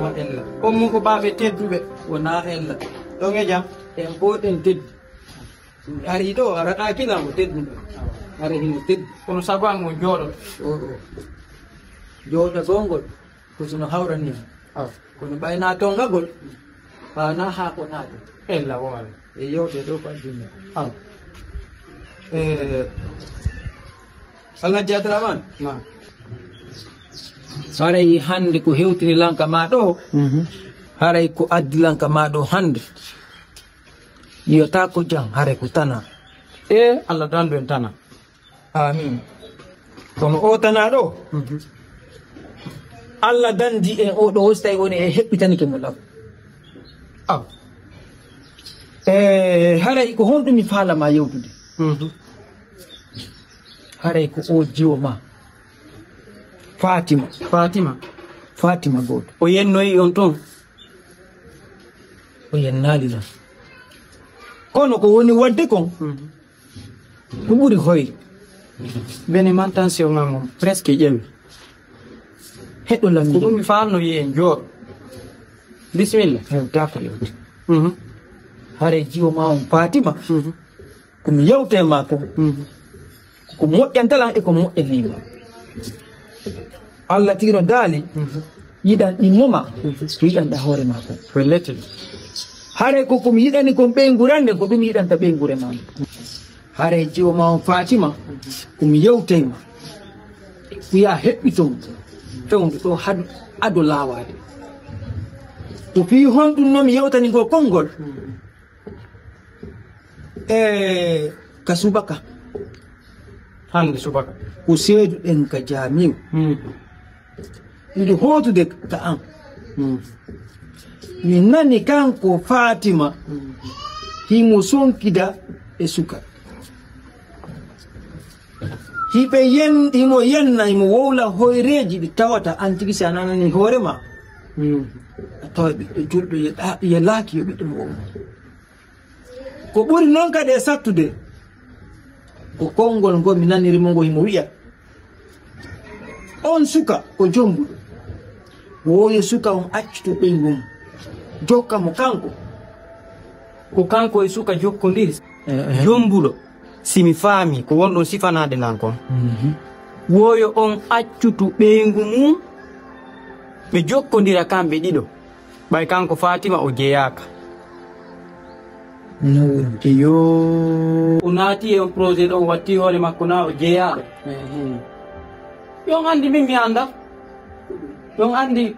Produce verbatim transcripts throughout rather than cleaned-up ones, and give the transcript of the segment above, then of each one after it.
On ella. On mum ko baaɓe tedduɓe, wonaa ella. Ɗon e jam? En pooɗen teddu. Ari ɗo, ara ɗaakina mo tedduɗo. Ara hino teddu. Kono sago an on jooɗo. O, o. Jooɗagol ngol, ko sino hawrani. Aw. Kono ɓay na tongagol, faa na haa ko naade. Ella wona. E yewte ɗo ko adduna. Aw. Eh, Alhaji Abdourahmane. Naam. Haray hannde ko hewtini lan ka maa ɗo, mhm, haray ko addi lan ka maa ɗo hannde. Yiyata ko jam, haray ko tana. E Allah dandu en tana. Amin. Kono o tana ɗo, mhm, Allah dandi en o ɗo, so tawi woni e heɓɓitanike mo law. Aw. E, haray ko honɗum mi faalama yewtude? Mhm. Haray ko o jiwo ma. Fatima. Fatima. Fatima gooto. O yennoyi on ton? O yennaali lan. Kono ko woni wadde kon, mhm, ko ɓuri hoyde. Bene man tension ngal mum, presque ƴeewi. Heɗo lan ko ɗum mi faalno yi'en jooɗo. Bisimilla. Hewta ko yewti. Mhm. Haray jiwo ma on Fatima. Mhm. Ko mi yewte ma ko. Mhm. Ko moƴƴanta lan e ko moƴƴani ma. Allah tiro daali, mhm, yiɗan ɗimmo ma, mhm, ko yiɗanɗa hoore ma ko. Ko lete. Haray ko ko mi yiɗani kon ɓeynguran nden, ko ɗum yiɗanta ɓeynguure ma. Haray jiwo ma on Fatima, ko mi yewtay ma. Ko ya heɓɓiton fewndo ɗo had-, ado laawaade. Ko fii honɗum no mi yewtani ngol konngol? E ka subaka. Hannde subaka. Ko seeduɗen ka jaamiw. Hmm. Miɗo hootude ka an. Hmm. Mi nani kanko Fatima. Hmm. Himo sonkida e suka. Hiɓe yen-, himo yenna, himo wowla hoyreeji ɗi tawata an tigi si a nanani hoore ma. Hmm. A tawa ɓiɗɗo julɗo ye-, a-, yelaaki yo ɓiɗɗo mo wowla. Ko ɓuri non kadi e sattude, ko konngol ngol mi naniri mo ngo himo wi'a, "On suka ko jombuɗo. Wooyo suka on accu to ɓeyngu mum. Jokka mo kanko." Ko kanko e suka jokkondiri. Eh, eh. Jombuɗo, si mi faami ko wonɗon sifanaade lan kon. Mhm. Wooyo on accu to ɓeyngu mum, ɓe jokkondira kamɓe ɗiɗo. Ɓay kanko Fatima o jeyaaka. No woni? Eyo. O naati e on projet ɗo, o watti hoore makko na o jeyaaɗo. Ehe. Yon anndi min mi annda. Yon anndi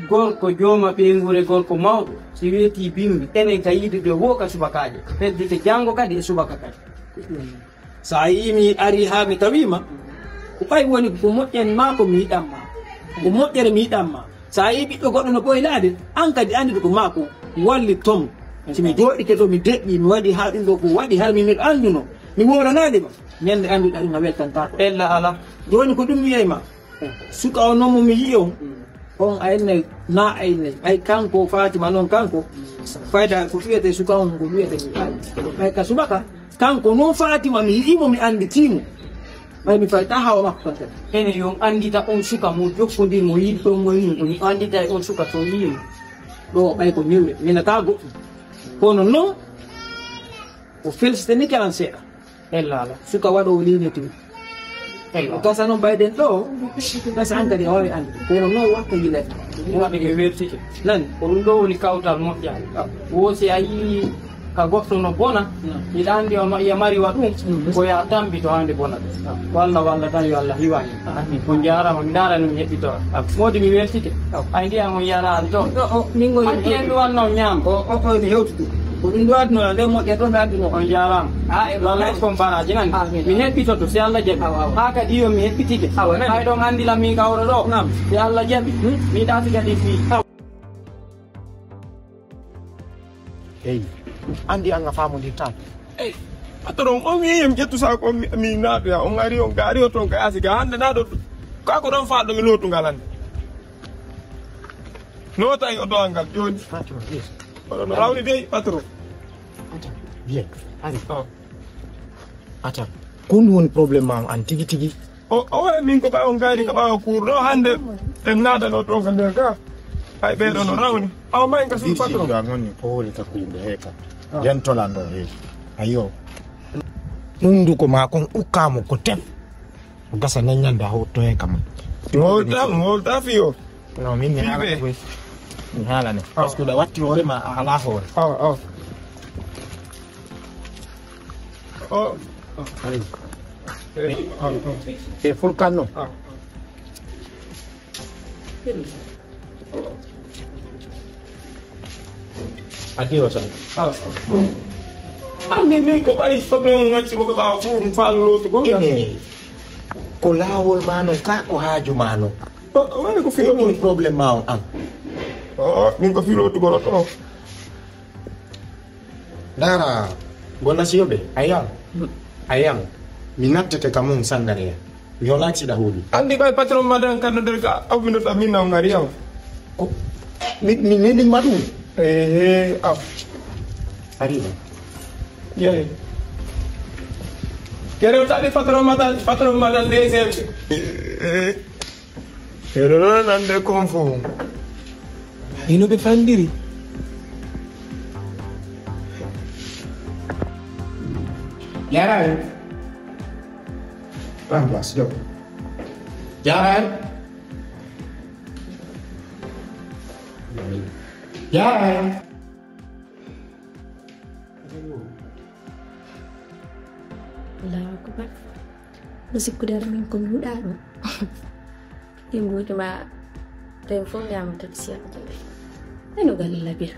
gorko jooma ɓeynguure, gorko mawɗo, si weetii bimbi, enen ka yiidude woo ka subakaajo. Heddite janngo kadi e subaka kadi. So a yii mi ari haa mi tawii ma, ko ɓay woni ko moƴƴani maa ko mi yiɗan ma. Ko moƴƴere mi yiɗan ma. So a yii ɓiɗɗo goɗɗo no ɓoylaade, an kadi anndu ko maa ko wallit ton. Si mi jooɗike ɗo, mi deƴƴi, mi waɗi haa ɗum ɗo ko waɗi, hara mi miɗo annduno. Mi wooranaade ma. Ñannde annduɗaa ɗum a weltantaako. Ella alaa. Jooni ko ɗum mi wi'ay ma. Suka on non mo mi yi'i on, on a innay, na a innay. Ɓay kanko Fatima non kanko, fayda ko wi'ete suka on, ko wi'ete mi fayi. Ɓay ka subaka, kanko non Fatima mi yi'i mo, mi annditi mo. Ɓay mi fayi ta hawa makko kan kadi. Ene yo on anndita on suka mo jokkondir mo yiɗi ɗon mo yi'i mo. On anndita on suka to yi'i mo. Ɗo ɓay ko niwre, mi nata goɗɗum. Kono non, o felsitanike an seeɗa. Ella ala. Suka waɗoowo liiñotiiɗo. Ella. O gasa noon mbayɗen ɗo, gasa an kadi a waawi annde. Kono noon wakka yilata. Ɗum waɗi mi weltike. Nani? Ko ɗum ɗo woni kawtal moƴƴaani. Ah. Wo si a yii ka goɗɗo no bona, hmm, miɗa anndi o ma-, iya mari wa ɗum, hmm, ko ya tambi to hande bona. Ah. Ko Allah walla tan yo Allah hiwa. Amin. On jaaraama, mi ndaara no mi heɓɓitora. Moodi mi weltike. Ay ndiyan on yaraani toon. Ɗo, o, min ngoni. Addi en ɗum wanno ñaam. O, o, o, mi hewtude. Ko ɗum ɗo adduno lan, ɗen moƴƴa toon ɓe adduno. On jaaraama. Ah, e wallay ko on baraaji nani. Ah, min. Mi heɓɓitoto, si Allah jaɓi. Awa, awa. Haa kadi yo mi heɓɓitike. Awa, nani. Hay ɗon anndi lan min ka oɗo ɗo. Naam. Si Allah jaɓi. Hmm? Mi ɗaati kadi fii. Awa. Eyi, anndi an a faamondirtaako. Eyi, patron, on wi'i mi ƴettu saako on, mi, mi naatoya. On ari, on gaari o toon ka yaasi ga hannde naa ɗo. Kaa ko ɗon faaɗɗo mi lootungal hannde. Noota e o dowal ngal jooni. Patron, yes. Oɗo no rawni dey, patron. Attends, bien. Ari. Oh. Attends. Ko ɗum woni problème ma an tigi tigi? O, o waɗa min ko ɓaawo ngaari ka ɓaawo kuur ɗo hannde en naadano ɗo ka nder ga. Ay, ɓeeɗo no rawni. Aw, may ka sun patron. Ga ngoni ko woni ka kuuɓe he ka. Yen tolando he. Ayo. Hunduko ma kon ukka mo ko tem. Gasa nan nyanda ho to he kam. Mo ta, mo ta fiyo. No, min mi hala ko. Mi hala ne. Parce que da watti hoore ma ala hoore. Oh, oh. Oh. Oh. Ayo. Eh, oh, oh. E fulkan no. Oh. Adi o san. Ah. An ni ni ko bari fo be ngati ko ba fu fa lo to ko. Ene. Ko laawol ma no ka ko haaju ma no. Wani ko filo mo problem ma on an. Oh, min ko filo to ko to. Dara, gonna siyoɓe, a yiyam. A yiyam. Mi nattete ka mun sangare ya. Mi hola accident huuɗi. Andi kay patron madan kan no der ka, aw mi no ta min na ngari yaw. Ko, mi, mi, mi, mi madu. Eh, eh, aw. Ari. Yey. Kere ta di patron madan, patron madan de sem. Eh, eh. Ɓeɗo ɗo nande kon fof. Ino ɓe fandiri. Yara en. Remplace, jom. Yara en. Yara en. Allahu akbar. Ko sikkude aɗa min ko mi huɗaano. Ɗi mbuuɗi ma tawi fof ñaama taxi am jimɓe. Eno galle labira.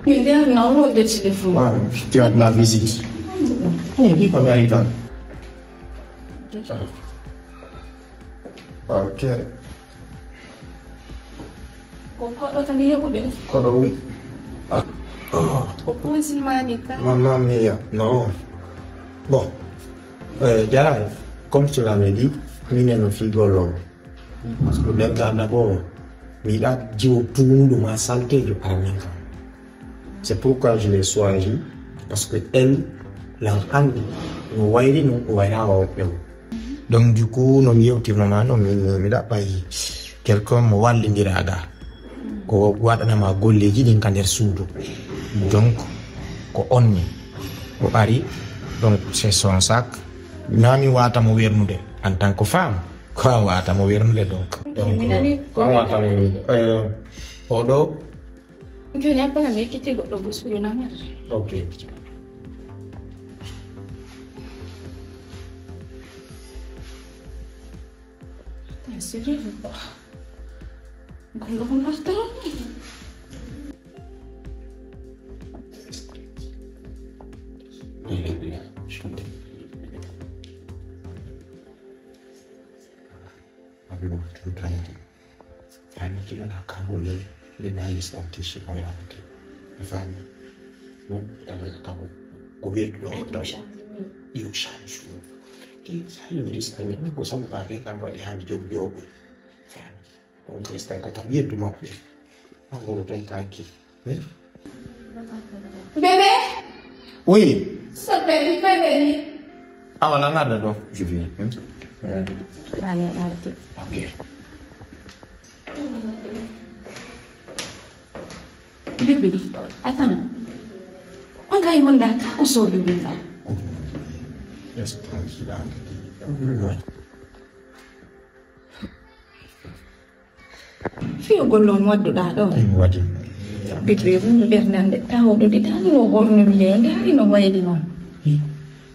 Min nde nawno ɓerside fof. Waaw, tu as de la visite. Eh, oui, comme il arrive. Waaw, ok. Ko koɗo tan yeɓuɓe. Koɗo wi. Ah. Ko poisin mani ka. Mamma mia, no. Bon, euh, Jara, comme tu l'avais dit, minen no figollo. Parce que ɓen ka d'abord, mi yiɗa jiwo tuunuɗo ma saltejo armen kam. C'est pourquoi je l'ai choisi, parce que elle, lan anndi no wayri non, o wayra o ɓew. Donc, du coup, no mi yewtirno ma, no mi, mi ɗaɓɓay quelqu'un mo wallindira ga. Ko waɗanama golleji ɗin ka nder suudu. Donc, ko on ni. O ari, donc, c'est son sac. Na mi wata mo wernude en tant que femme. Ko a wata mo wernude, donc. Donc, mi nani ko a wata mo wernude. Euh, oɗo. Joni après, mi ekkiti goɗɗo buskuyo nanata. Ok. Assurez-vous. Goɗɗo ko nafta. Amin, tutani. Ani kila na kango le, le na yi sa ti shi kaya ki. Fani. No, ale kango. Ko be do do. Yo shan shu. Ki sa yo dis ani ko sa ba ke kango le han job job. Fani. On te sta ka ta bien du mo. Kango le tan ki. Bébé. Oui. S'il te plaît, il peut venir. Ah, voilà, là, là, là. Je viens. Hein? Ouais. Allez, allez. Ok. Bébé, attends. On va y demander au sort de Linda. Yes, tranquille. Fiyo golloo mo wadduɗaa ɗo. Ɗum waɗi. Ɓiɗɓe mum ɓernande tawɗo de tan no ɓornori nde ndaari no wayli noon.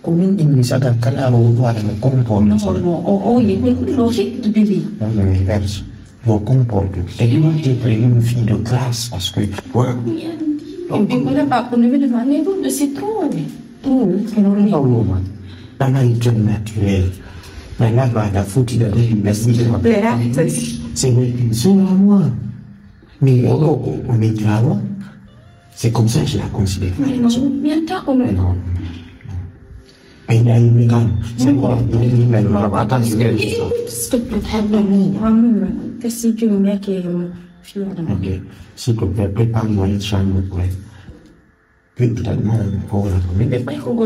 Ko min ɗimmi sagal kala o waɗa no kompon. No, no, o, o, ye ɗum ɗo fedde bili. Non, non, mi verso. Mo kompon ɗum. E ɗum te pre une fille de classe parce que. Voilà. Ɗum ɓe mbaɗa ba ko no weli ma ne ɗum ɗo c'est trop. Ɗum, kono ɗum hawlo ma. Ɗana internet. Mais là, bah, la faute, il a dit, il a dit, c'est vrai, c'est moi. Mais on, on, on est là, c'est comme ça que je la considère. Mais non, mais attends, on est. Non. Mais il a une grande. C'est quoi? Il a une grande. Attends, je vais dire ça. S'il te plaît, pardonne-moi. Qu'est-ce que tu veux que je me... Ok. S'il te plaît, prépare-moi une chambre, ouais. Puis, totalement, pour la... Mais pas qu'on